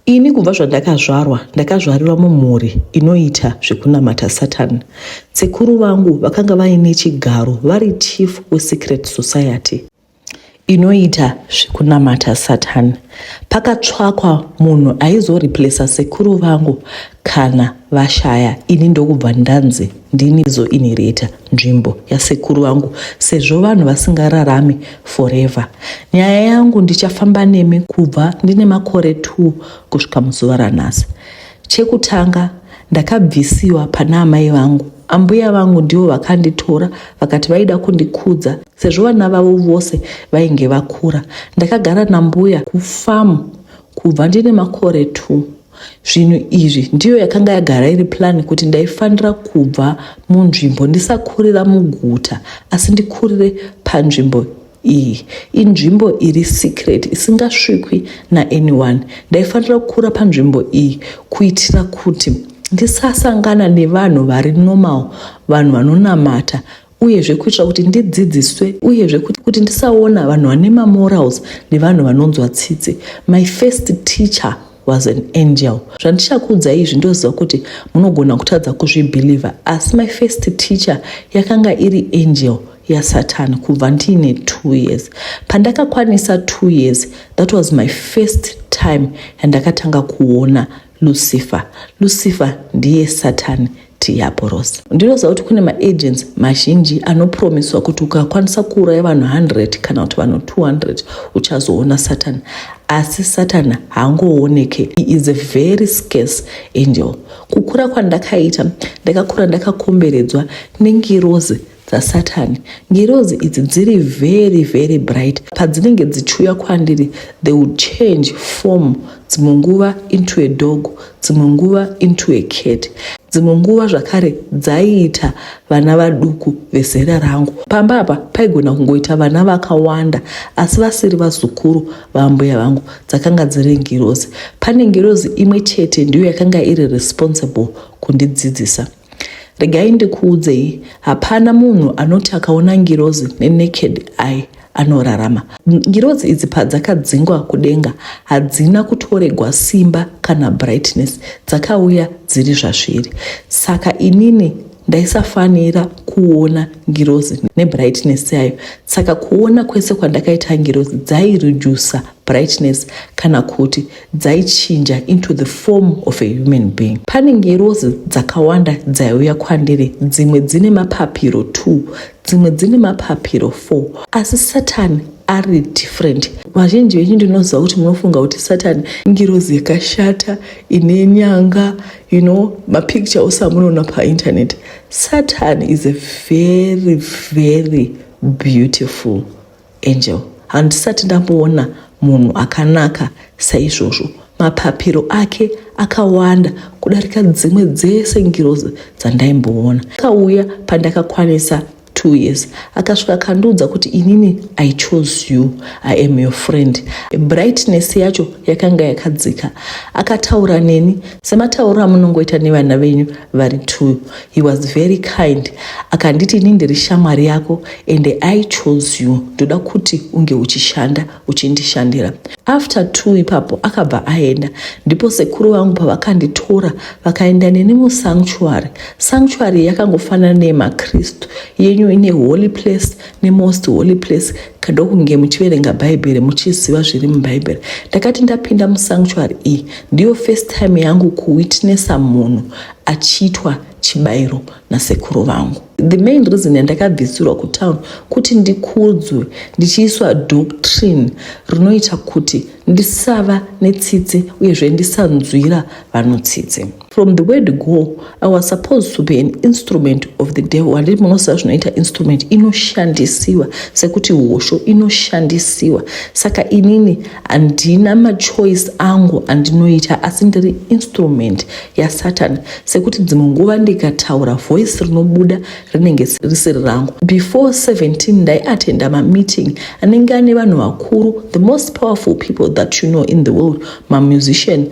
Ini kubva zvandakazvarwa, ndakazvarirwa mumhuri inoita zvekunamata Satan. Sekuru vangu vakanga vaine chigaro vari chief weSecret Society inoita zvekunamata Satan. Pakatsvakwa munhu aizoreplacer sekuru vangu kana vashaya, ini ndokubva ndanzi ndini zoinherita nzvimbo yasekuru vangu sezvo vanhu vasingararami forever. Nyaya yangu ndichafamba nemi kubva ndine makore 2 kusvika muzuva ranhasi. Chekutanga, ndakabvisiwa pana amai vangu. Ambuya vangu ndivo vakanditora vakati vaida kundikudza sezvo vana vavo vose vainge vakura. Ndakagara nambuya kufamu kubva ndine makore 2. Zvinhu izvi ndiyo yakanga yagara iri plan kuti ndaifanira kubva munzvimbo, ndisakurira muguta asi ndikurire panzvimbo iyi. Inzvimbo iri secret isingasvikwi naanyone. Ndaifanira kukura panzvimbo iyi kuitira kuti ndisasangana nevanhu vari normal, vanhu vanonamata, uyezve kuitira kuti ndidzidziswe, uyezve kuti ndisaona vanhu vane mamorals nevanhu vanonzwa tsitsi. My first teacher was an angel. Zvandichakuudzai izvi ndoziva kuti munogona kutadza kuzvibhilivha, asi my first teacher yakanga iri angel yaSatan kubva ndiine 2 years. Pandakakwanisa 2 years, that was my first time yandakatanga kuona Lucifer. Lucifer ndiye Satan Diabolos. Ndinoziva kuti kune maagents mazhinji anopromiswa kuti ukakwanisa kuuraya vanhu 100 kana kuti vanhu 200 uchazoona Satan, asi Satan haangooneke. He is a very scarce angel. Kukura kwandakaita, ndakakura ndakakomberedzwa nengirozi dzaSatani. Ngirozi idzi dziri very very bright. Padzinenge dzichiuya kwandiri, they would change form, dzimwe nguva into a dog, dzimwe nguva into a cat, dzimwe nguva zvakare dzaiita vana vaduku vezera rangu. Pamba apa paigona kungoita vana vakawanda asi vasiri vazukuru vambuya vangu. Dzakanga dziri ngirozi. Pane ngirozi imwe chete ndiyo yakanga iri responsible kundidzidzisa. Regai ndikuudzei, hapana munhu anoti akaona ngirozi nenaked eye anorarama. Ngirozi idzi padzakadzingwa kudenga hadzina kutoregwa simba kana brightness, dzakauya dziri zvazviri. Saka inini ndaisafanira kuona ngirozi nebrightness yayo. Saka kuona kwese kwandakaita ngirozi, dzairedusa brightness kana kuti dzaichinja into the form of a human being. Pane ngirozi dzakawanda dzaiuya kwandiri, dzimwe dzine mapapiro 2, dzimwe dzine mapapiro 4, asi Satani ari different. Vazhinji venyu ndinoziva kuti munofunga kuti Satani ngirozi yakashata ine nyanga, mapicture ose amunoona painternet. Satan is a very very beautiful angel. Handisati ndamboona munhu akanaka saizvozvo. Mapapiro ake akawanda kudarika dzimwe dzese ngirozi dzandaimboona. Akauya pandakakwanisa 2 years, akasvika akandiudza kuti, "Inini I chose you, I am your friend." Brightness yacho yakanga yakadzika. Akataura neni sematauriro amunongoita nevana venyu vari two. He was very kind. Akanditi, "Ini ndiri shamwari yako and I chose you. Ndoda kuti unge uchishanda, uchindishandira." After 2 ipapo akabva aenda. Ndipo sekuru vangu pavakanditora vakaenda neni musanctuary. Sanctuary yakangofanana nemakristu yenyu, ine holy place nemost holy place, kadokunge muchiverenga Bhaibheri muchiziva zviri mubhaibheri. Ndakati ndapinda musanctuary iyi, ndiyo first time yangu kuwitnessa munhu achiitwa chibayiro nasekuru vangu. The main reason yandakabvisirwa kutown kuti ndikudzwe, ndichiiswa doctrine rinoita kuti ndisava netsitsi uyezve ndisanzwira vanhu tsitsi. From the word go, I was supposed to be an instrument of the devil. Handiti munoziva zvinoita instrument? Inoshandisiwa sekuti hosho inoshandisiwa. Saka inini handina machoice angu andinoita, asi ndiri instrument yaSatan, sekuti dzimwe nguva ndikataura, voice rinobuda rinenge risiri rangu. Before 17 ndaiatenda mameeting anenge ane vanhu vakuru, the most powerful people that you know in the world, mamusician,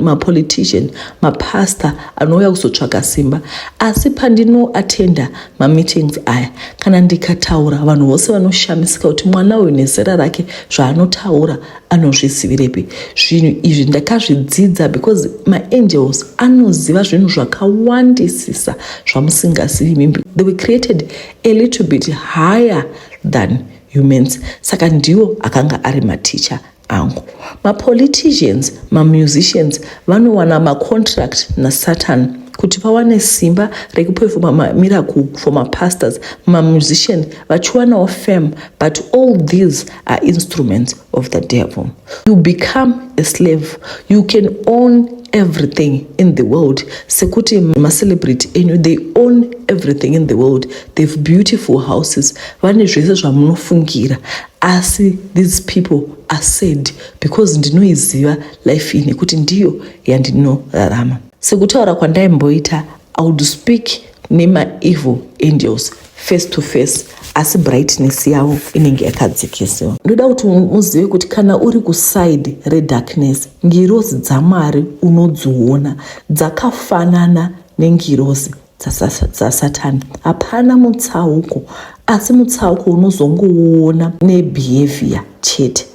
mapolitician, mapastor anouya kuzotsvaka simba. Asi pandinoatenda mameetings aya, kana ndikataura, vanhu vose vanoshamisika. kuti mwana uyu nezera rake zvaanotaura anozvizivirepi. Zvinhu izvi ndakazvidzidza because maangels anoziva zvinhu zvakawandisisa zvamusingazivi imimi. They were created a little bit higher than humans, saka ndiwo akanga ari maticha angu. Mapoliticians, mamusicians vanowana macontract naSatan kuti vawane simba rekuperforma mamiracle for mapastors, mamusician vachiwanawo fame, but all these are instruments of the devil. You become a slave. You can own everything in the world, sekuti macelebrity enyu, they own everything in the world. They've beautiful houses, vane zvese zvamunofungira, asi these people are sad because ndinoiziva life iyi nekuti ndiyo yandinorarama. Sekutaura kwandaimboita, I would speak nemaevil angels face to face, asi brightness yavo inenge yakadzikisiwa. Ndoda kuti muzive kuti kana uri kuside redarkness, ngirozi dzaMwari unodziona dzakafanana nengirozi dzaSatani. Hapana mutsauko, asi mutsauko unozongouona nebehavior chete.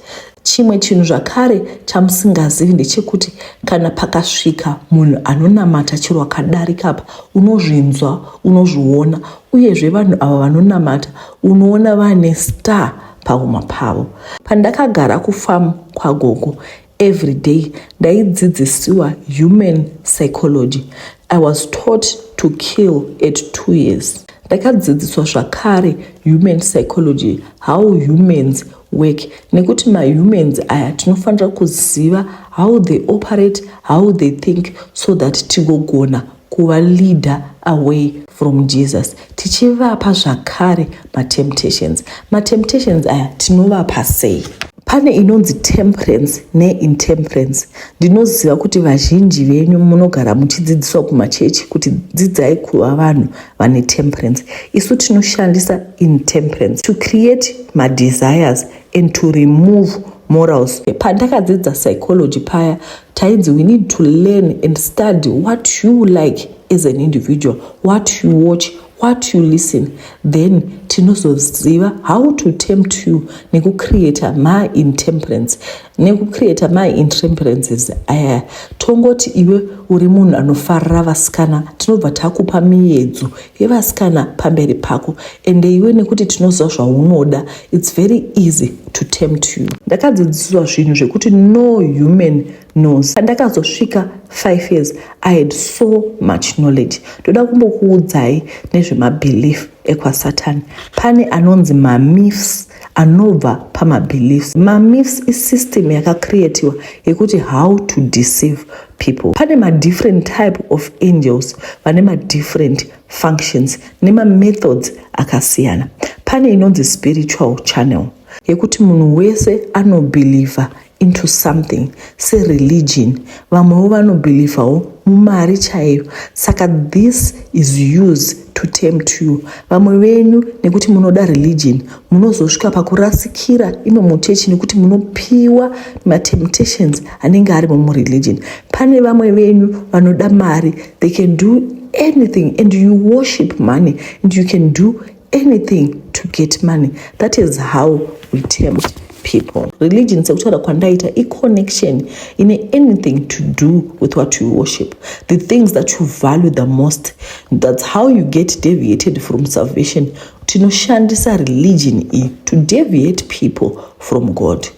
Chimwe chinhu zvakare chamusingazivi ndechekuti kana pakasvika munhu anonamata chero akadarika apa, unozvinzwa, unozviona. Uyezve vanhu ava vanonamata unoona vane star pahuma pavo. Pandakagara kufamu kwagogo, every day ndaidzidzisiwa human psychology. I was taught to kill at 2 years. Ndakadzidziswa zvakare human psychology, how humans work, nekuti mahumans aya tinofanira kuziva how they operate, how they think, so that tigogona kuva leader away from Jesus, tichivapa zvakare matemptations. Matemptations aya tinovapa sei? Pane inonzi temperance neintemperance. Ndinoziva kuti vazhinji venyu munogara muchidzidziswa kumachechi kuti dzidzai kuva vanhu vane temperance. Isu tinoshandisa intemperance to create madesires and to remove morals. Pandakadzidza psychology paya, tainzi we need to learn and study what you like as an individual, what you watch, what you listen, then tinozoziva how to tempt you nekucreata maintemperance, nekucreata maintemperances aya. Tongoti iwe uri munhu anofarira vasikana, tinobva takupa miedzo yevasikana pamberi pako, ende iwe nekuti tinoziva zvaunoda, it's very easy to tempt you. Ndakadzidziswa zvinhu zvekuti no human knows. Pandakazosvika 5 years, I had so much knowledge. Ndoda kumbokuudzai nezvemabelief ekwaSatani. Pane anonzi mamyths anobva pamabeliefs. Mamyths isystem yakacreatiwa yekuti how to deceive people. Pane madifferent type of angels vane madifferent functions nemamethods akasiyana. Pane inonzi spiritual channel, yekuti munhu wese anobhelievha into something sereligion. Vamwewo vanobhelievhawo mumari chaiyo, saka this is used to tempt you. Vamwe venyu, nekuti munoda religion, munozosvika pakurasikira imo muchechi nekuti munopiwa matemptations anenge arimo mureligion. Pane vamwe venyu vanoda mari. They can do anything, and you worship money, and you can do anything to get money. That is how we tempt people. Religion, sekutaura kwandaita, iconnection ine anything to do with what you worship, the things that you value the most. That's how you get deviated from salvation. Tinoshandisa religion iyi to deviate people from God.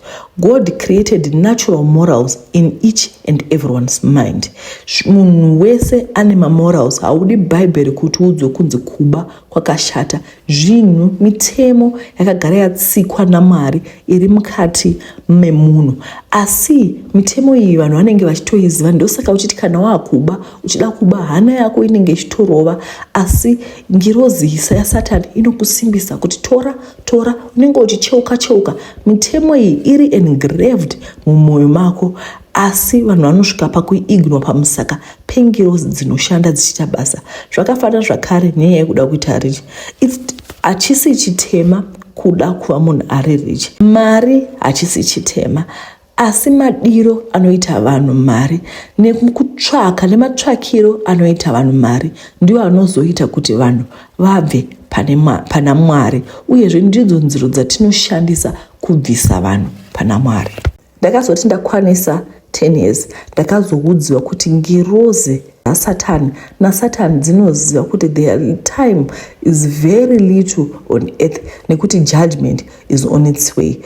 God created natural morals in each and everyone's mind. Munhu wese ane mamorals. Haudi Bhaibheri kuti udzwe kunzi kuba kwakashata. Zvinhu, mitemo yakagara yatsikwa naMwari iri mukati memunhu, asi mitemo iyi vanhu vanenge vachitoiziva. Ndosaka uchiti kana waakuba, uchida kuba, hana yako inenge ichitorova, asi ngirozi yaSatani inokusimbisa kuti tora, tora. Unenge uchicheuka cheuka. Mitemo iyi iri engraved mumwoyo mako, asi vanhu vanosvika pakuignore pamusaka pengirozi dzinoshanda dzichiita basa. Zvakafanana zvakare nenyaya yekuda kuita rich. Hachisi chitema kuda kuva munhu ari rich. Mari hachisi chitema, asi madiro anoita vanhu mari nekutsvaka nematsvakiro anoita vanhu mari ndiwo anozoita kuti vanhu vabve. Pana Mwari, uyezve ndidzo nzira dzatinoshandisa kubvisa vanhu pana Mwari. Ndakazoti ndakwanisa 10 years, ndakazoudziwa kuti ngirozi dzasatani nasatani dzinoziva kuti their time is very little on earth, nekuti judgment is on its way.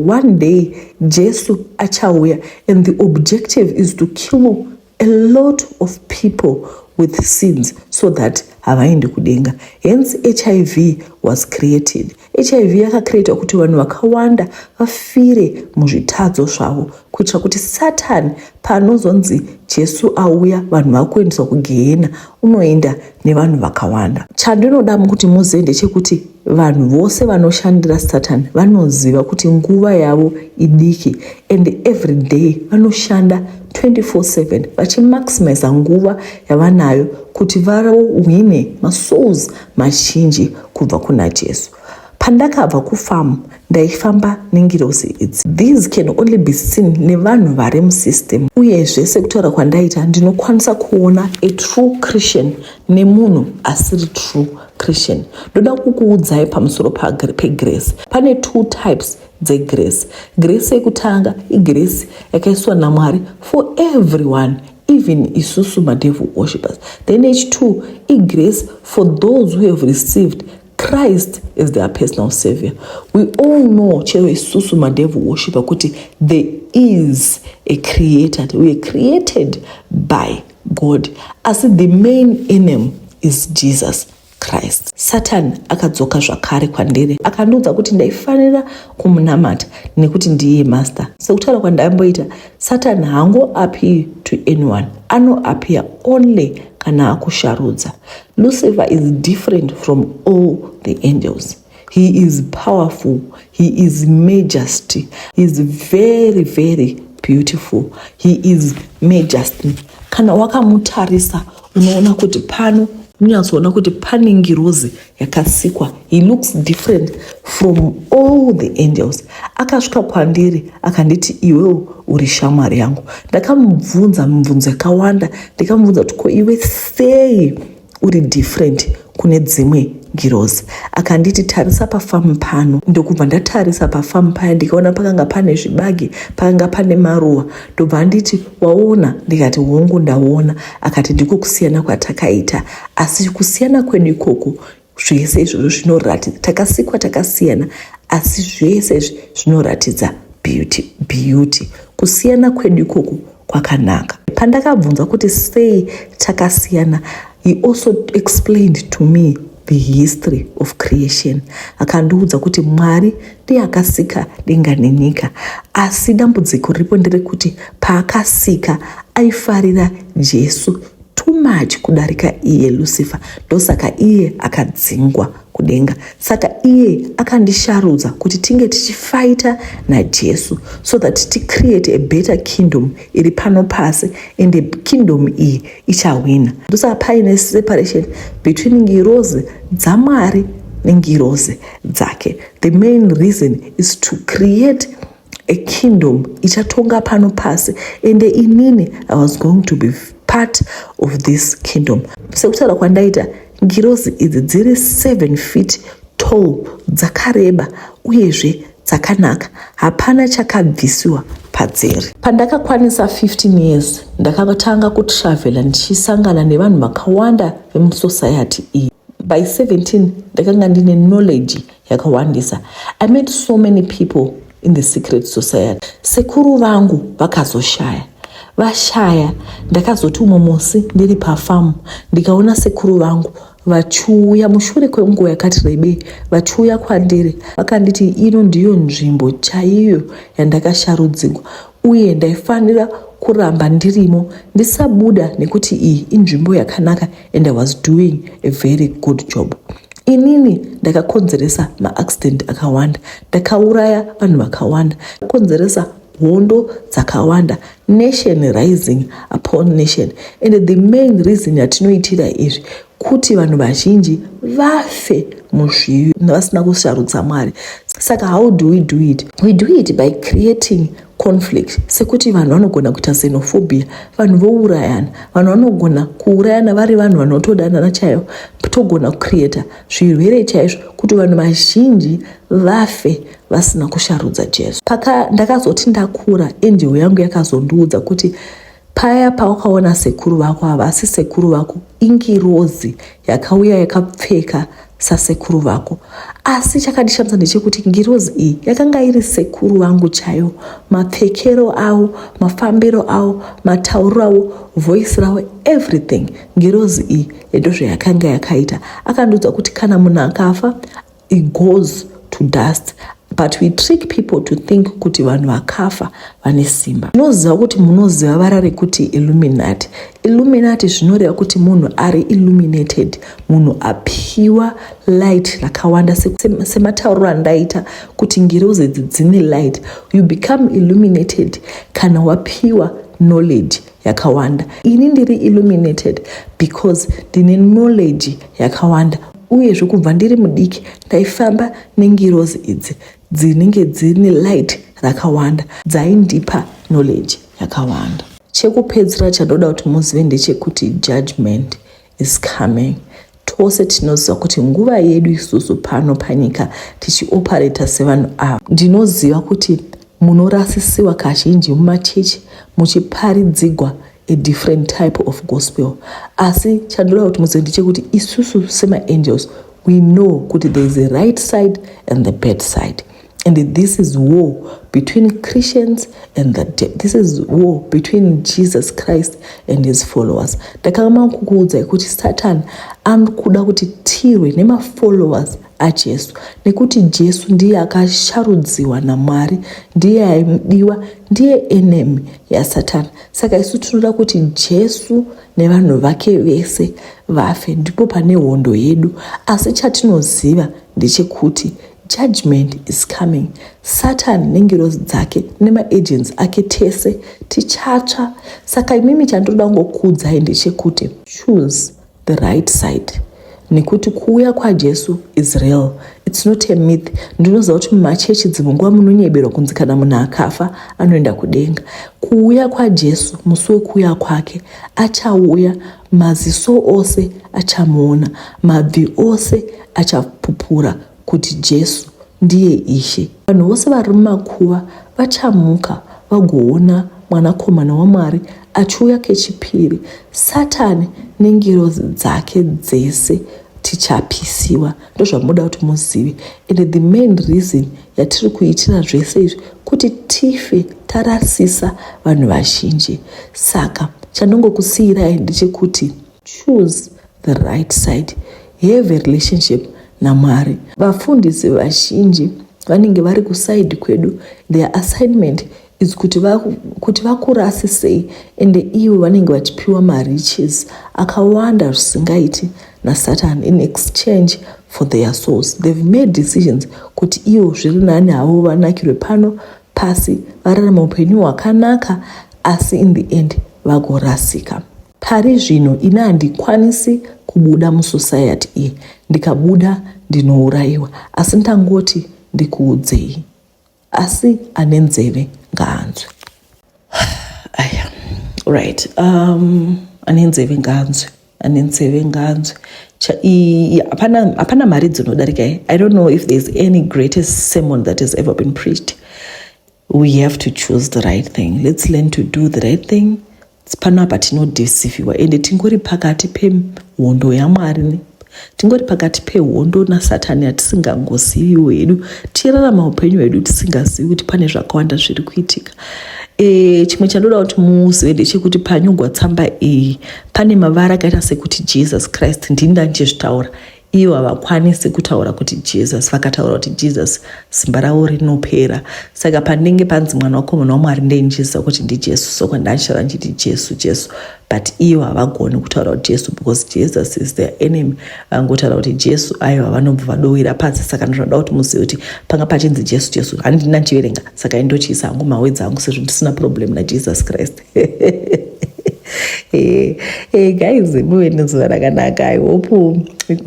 One day Jesu achauya, and the objective is to kill a lot of people with sins so that havaendi kudenga. Hence HIV was created. HIV yakacreatwa kuti vanhu vakawanda vafire muzvitadzo zvavo, kuitira kuti Satani paanozonzi Jesu auya, vanhu vakuendeswa kugehena, unoenda nevanhu vakawanda. Chandinoda kuti muzive ndechekuti vanhu vose vanoshandira Satani vanoziva kuti nguva yavo idiki, and every day vanoshanda 24/7 vachimaximiza nguva yavanayo kuti vawine masouls mazhinji kubva kuna Jesu. Pandakabva kufamu, ndaifamba nengirozi idzi. These can only be seen nevanhu vari musystem. Uyezve, sekutaura kwandaita, ndinokwanisa kuona a true Christian nemunhu asiri true Christian. Ndoda kukuudzai pamusoro pegrace. Pane two types dzegrace. Grace yekutanga igrace yakaiswa naMwari for everyone, even isusu madevil worshippers. Then h2 igrace for those who have received Christ as their personal savior. We all know, chero isusu madevil worshipper, kuti there is a creator. We are created by God, asi the main enemy is Jesus Christ. Satan akadzoka zvakare kwandiri, akandiudza kuti ndaifanira kumunamata nekuti ndiye master. Sekutaura kwandamboita, Satan haangoappear to anyone, anoappear only kana akusharudza. Lucifer is different from all the angels. He is powerful, he is majesty, he is very, very beautiful. He is majesty. Kana wakamutarisa, unoona kuti pano, unonyatsoona kuti pane ngirozi yakasikwa. He looks different from all the angels. Akasvika kwandiri akanditi, "Iwewo uri shamwari yangu." Ndakamubvunza mibvunzo yakawanda. Ndikamubvunza kuti, "Ko iwe sei uri different kune dzimwe ngirozi?" Akanditi, "Tarisa pafamu pano." Ndokubva ndatarisa pafamu paya, ndikaona pakanga pane zvibage, pakanga pane maruva. Ndobva anditi, "Waona?" Ndikati, "Hongu, ndaona." Akati, "Ndiko kusiyana kwatakaita, asi kusiyana kwedu ikoko, zvese izvozvo zvinoratidza takasikwa takasiyana, asi zvese izvi zvinoratidza beauty, beauty. Kusiyana kwedu ikoko kwakanaka." Pandakabvunza kuti sei takasiyana, he also explained to me the history of creation. Akandiudza kuti Mwari ndiye akasika denga nenyika, asi dambudziko riripo nderekuti paakasika aifarira Jesu too much kudarika iye Lucifer, ndosaka iye akadzingwa kudenga. Saka iye akandisharudza kuti tinge tichifaita naJesu so that ticreate a better kingdom iri pano pasi, ende kingdom iyi ichawina. Ndosaka paine separation between ngirozi dzaMwari nengirozi dzake. The main reason is to create a kingdom ichatonga pano pasi, ende inini I was going to be part of this kingdom. Sekutaura kwandaita, ngirozi idzi dziri 7 feet tall, dzakareba uyezve dzakanaka. Hapana chakabvisiwa padziri. Pandakakwanisa 15 years, ndakatanga kutravhela ndichisangana nevanhu vakawanda vemusociety iyi. By 17 ndakanga ndine knowledge yakawandisa. I met so many people in the secret society. Sekuru vangu vakazoshaya. Vashaya, ndakazoti umwe musi ndiri pafamu, ndikaona sekuru vangu vachiuya mushure kwenguva yakati rebei, vachiuya kwandiri. Vakanditi ino ndiyo nzvimbo chaiyo yandakasharudzirwa, uye ndaifanira kuramba ndirimo, ndisabuda, nekuti iyi inzvimbo yakanaka and I was doing a very good job. Inini ndakakonzeresa maaccident akawanda, ndakauraya vanhu vakawanda, konzeresa hondo dzakawanda, nation rising upon nation, and the main reason yatinoitira izvi kuti vanhu vazhinji vafe. muzvivi vasina kusarudza Mwari. Saka how do we do it? We do it by creating conflict, sekuti vanhu vanogona kuita xenophobia, vanhu vourayana, vanhu vanogona kuurayana vari vanhu vanotodanana chaivo. Togona kucreata zvirwere chaizvo kuti vanhu vazhinji vafe vasina kusharudza Jesu. Paka ndakazoti ndakura, angel yangu yakazondiudza kuti paya pawakaona sekuru vako, havasi sekuru vako, ingirozi yakauya yakapfeka sasekuru vako. Asi chakandishamisa ndechekuti ngirozi iyi yakanga iri sekuru vangu chaivo, mapfekero avo, mafambiro avo, matauriro avo, voice ravo, everything. Ngirozi iyi ndozvayakanga yakaita. Akandiudza kuti kana munhu akafa, it goes to dust, but we trick people to think kuti vanhu vakafa vane simba. Munoziva kuti, munoziva vara rekuti Illuminati? Illuminati zvinoreva kuti munhu ari illuminated, munhu apiwa light rakawanda. Sematauriro andaita kuti ngirozi idzi dzine light, you become illuminated kana wapiwa knowledge yakawanda. Ini ndiri illuminated because ndine knowledge yakawanda. Uyezve kubva ndiri mudiki ndaifamba nengirozi idzi dzinenge dzine light rakawanda, dzaindipa knowledge yakawanda. Chekupedzisira chandoda kuti muzive ndechekuti judgment is coming. Tose tinoziva kuti nguva yedu isusu pano panyika tichioperata sevanhu ava, ndinoziva kuti munorasisiwa kazhinji mumachechi muchiparidzigwa a different type of gospel. Asi chandoda kuti muzive ndechekuti isusu semaangels, we know kuti there is a right side and the bad side, and this is war between Christians and the this is war between Jesus Christ and his followers. Ndakama kukuudzai kuti Satan anokuda kuti tirwe nemafollowers aJesu, nekuti Jesu ndiye akasharudziwa naMwari, ndiye aidiwa, ndiye enemy yaSatani. Saka isu tinoda kuti Jesu nevanhu vake vese vafe. Ndipo pane hondo yedu. Asi chatinoziva ndechekuti judgment is coming. Satan nengirozi dzake nemaagents ake, tese tichatsva. Saka imimi, chandoda kungokuudzai ndechekuti choose the right side, nekuti kuuya kwaJesu is real, it's not a myth. Ndinoziva kuti mumachechi dzimwe nguva munonyeberwa kunzi kana munhu akafa anoenda kudenga. Kuuya kwaJesu, musi wekuuya kwake, achauya, maziso ose achamuona, mabvi ose achapupura kuti Jesu ndiye Ishe. Vanhu vose vari mumakuva vachamuka vagoona Mwanakomana waMwari achiuya kechipiri. Satani nengirozi dzake dzese tichapisiwa. Ndozvamunoda kuti muzive. And the main reason yatiri kuitira zvese izvi kuti tife tarasisa vanhu vazhinji. Saka chandongokusiyirai ndechekuti choose the right side, have a relationship naMwari. Vafundisi vazhinji vanenge vari kuside kwedu, their assignment is kuti vakurasisei, ende ivo vanenge vachipiwa mariches akawanda zvisingaiti naSatan in exchange for their souls. They've made decisions kuti ivo zviri nani havo vanakirwe pano pasi, vararama upenyu hwakanaka, asi in the end vagorasika. Pari zvino ini handikwanisi kubuda musociety iyi. Ndikabuda ndinourayiwa. Asi ndangoti ndikuudzei, asi ane nzeve ngaanzwe. Aya, right, ane nzeve ngaanzwe, ane nzeve ngaanzwe. Hapana mari dzinodarika. I don't know if there's any greatest sermon that has ever been preached. We have to choose the right thing. Let's learn to do the right thing. Panapa tinodeceiviwa, ende tingori pakati pehondo yaMwari, tingori pakati pehondo naSatani yatisingangoziviwo hedu. Tichirarama upenyu hwedu tisingazivi kuti pane zvakawanda zviri kuitika. Chimwe chandoda kuti muzive ndechekuti panyogwa tsamba iyi pane mavara akaita sekuti Jesus Christ. Ndini ndandichizvitaura. Ivo havakwanisi kutaura kuti Jesus. Vakataura kuti Jesus, simba ravo rinopera. Saka panenge panzi Mwana wakomana waMwari, ndendichiziva kuti ndiJesu. Saka ndandichitaura ndichiti Jesu, Jesu, but ivo havagoni kutaura kuti Jesu because Jesus is their enemy. Vangotaura kuti Jesu, aiwa, vanobva vadowira pasi. Saka ndinoda kuti muzive kuti panga pachinzi Jesu, Jesu, handina ndichiverenga. Saka indochiisa hangu mawedzi angu sezvo ndisina problem naJesus Christ. Guys, muve nezuva rakanaka. I hope,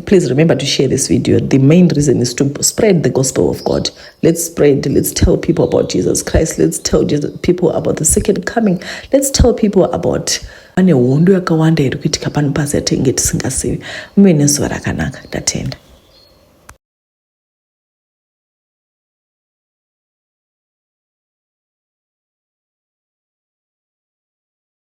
please remember to share this video. The main reason is to spread the gospel of God. Let's spread, let's tell people about Jesus Christ. Let's tell people about the second coming. Let's tell people about pane hondo yakawanda iri kuitika pano pasi yatinge tisingazivi. Muve nezuva rakanaka, ndatenda.